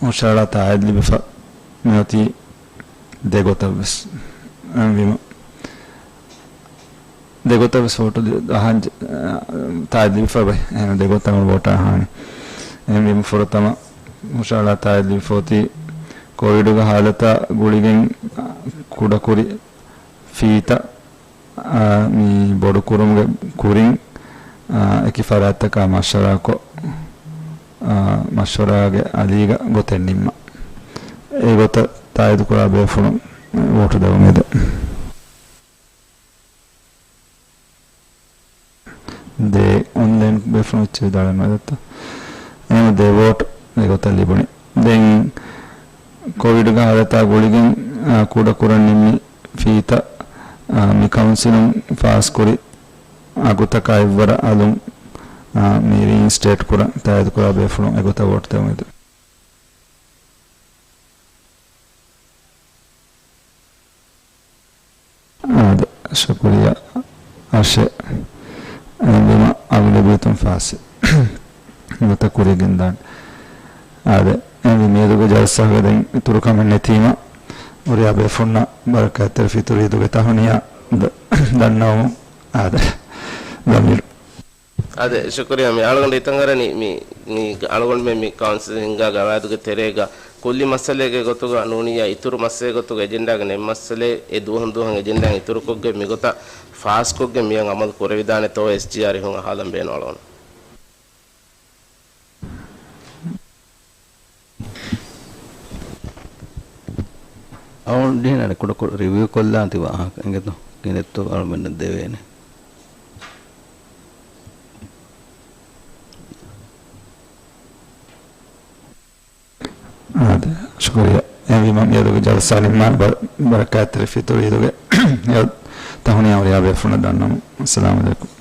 ހުށަހަޅާ ތާއީދު ލިބިފަ މިއޮތީ ދެގޮތަށް ވެސް. އެހެންވީމަ ދެގޮތަށް ވެސް ވޯޓު ދި-، އަހަން ޖެ-، ތާއީދު ލިބިފަ ބައި. އެހެން ދެގޮތަށް ވޯޓާ އަހާނެ. އެހެންވީމަ ފުރަތަމަ ހުށަހަޅާ ތާއީދު ލިބިފަ އޮތީ ކޮވިޑުގެ ހާލަތާ ގުޅިގެން ކުޑަކުރި ފީތައް އާ، މި ބޮޑުކުރުމުގެ ކުރިން، އާ، އެކި ފަރާތްތަކާ މަޝްވަރާކޮށް، އާ، މަޝްވަރާގެ އަލީގަ ގޮތެއް ނިންމަ. އެ ގޮތަށް ތާއީދުކުރާ ބޭފުޅުން ވޯޓު ދެވުން އެދެ. ދޭ އޮންލައިން ބޭފުޅުން އެއްޗެއް ވިދާޅުވެ ނުވަތަ؟ އެހެން ދޭ ވޯޓު އެ ގޮތަށް ލިބުނީ. ދެން ކޮވިޑުގެ ހާލަތާ ގުޅިގެން، އާ، ކުޑަކުރަން ނިންމި ފީތައް، އާ، މި ކައުންސިލުން ފާސްކުރި އަގުތަކާ އެއްވަރަށް އަލުން، އާ، މި ރީއިންސްޓޭޓް ކުރަން ތާއީދުކުރާ ބޭފުޅުން އެގޮތަށް ވޯޓު ދެވުން އެދެ. އާދެ، އަށެ އެންވީމަ އަގުލެބިޔަތުން ފާސް ނުވަތަ ކުރިއަށް ގެންދާނެ. އާދެ، އެންވީ މިއަދުގެ ޖަލްސާގަ ދެން އިތުރު ކަމެއް ނެތީމަ، ހުރިހާ ބޭފުޅުންނަށް ބަރަކާތްތެރި ފިތުރު އީދުގެ ތަހުނިޔާ ދަ-، ދަންނަވަމުން. އާދެ، ދަމިރު. އާދެ، ޝުކުރިއްޔާ. މި އަޅުގަނޑު ހިތަށް އަރަނީ މި، މި އަޅުގަނޑުމެން މި ކައުންސިލް ހިންގާ ގަވާއިދުގެ ތެރޭގަ ކުއްލި މައްސަލައެއްގެ ގޮތުގަ ނޫނިއްޔާ އިތުރު މައްސަލައެއް ގޮތުގަ އެޖެންޑާގަ ނެތް މައްސަލައެއް އެ ދުވަހުން ދުވަހަށް އެޖެންޑާއިން އިތުރުކޮށްގެން މިގޮތަށް ފާސްކޮށްގެން މިއަށް އަމަލު ކުރެވިދާނެތޯ އެސްޖީއާރް އެހުން އަހާލަން ބޭނުން އަޅުގަނޑު. އަޅުގަނޑު ކުޑަކުޑަ ރިވިއު ކޮށްލާން ތި ވާހަކަ އިނގޭތޯ ކިހިނެއްތޯ އަޅުމެންނަށް ދެވޭނެ. އާދެ، ޝުކުރިއްޔާ. އެހެންވީމަ މިއަދުގެ ޖަލްސާ ނިންމާން ބަ-، ބަރަކާތްތެރި ފިތުރު އީދުގެ ތަހުނިޔާ ހުރިހާ ބޭފުޅުންނަށް ދަންނަވަމުން. އައްސަލާމު ޢަލައިކުމް.